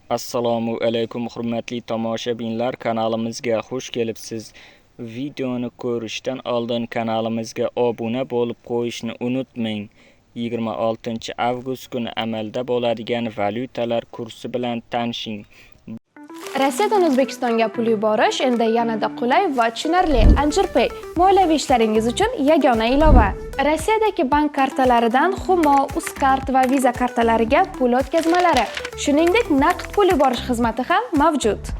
Assalomu alaykum, hurmatli tomoshabinlar, kanalimizga xush kelibsiz. Videoni ko'rishdan oldin kanalimizga obuna bo'lib qo'yishni unutmang. 26-avgust kuni amalda bo'ladigan valyutalar kursi bilan tanishing. Rossiyadan O'zbekistonga pul yuborish endi yanada qulay va tushunarli. Anjirpay moliyaviy ishlaringiz uchun yagona ilova. Rossiyadagi bank kartalaridan Humo, Uzcard va Visa kartalariga pul o'tkazmalari, shuningdek, naqd pul yuborish xizmati ham mavjud.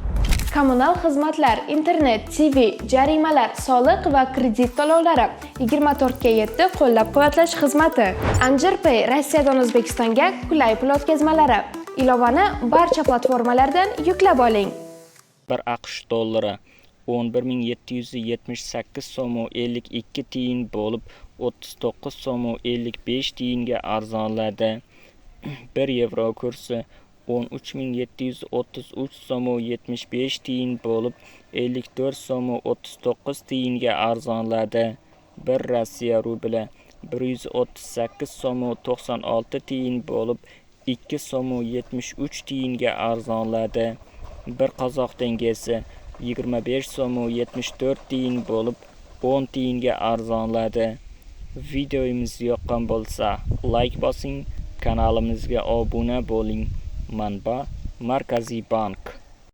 Kommunal xizmatlar, internet, TV, jarimalar, soliq va kredit to'lovlari, 24 ga 7 qo'llab-quvvatlash xizmati. Anjirpay Rossiyadan O'zbekistonga qulay pul o'tkazmalari. Ilovani barcha platformalardan yuklab oling. 1 AQSh dollari 11 778 so'm 52 tiyin bo'lib, 39 so'm 55 tiyinga arzonladi. 1 yevro kursi 13 733 so'm 75 tiyin bo'lib, 54 so'm 39 tiyinga arzonladi. 1 Rossiya rubli 138 so'm 96 tiyin bo'lib, 2 so'm 73 tiyinga arzonladi. 1 qozoq tengesi 25 so'm 74 tiyin bo'lib, 10 tiyinga arzonladi. Videomiz yoqqan bo'lsa, layk bosing, kanalimizga obuna bo'ling. Manba: Markaziy bank.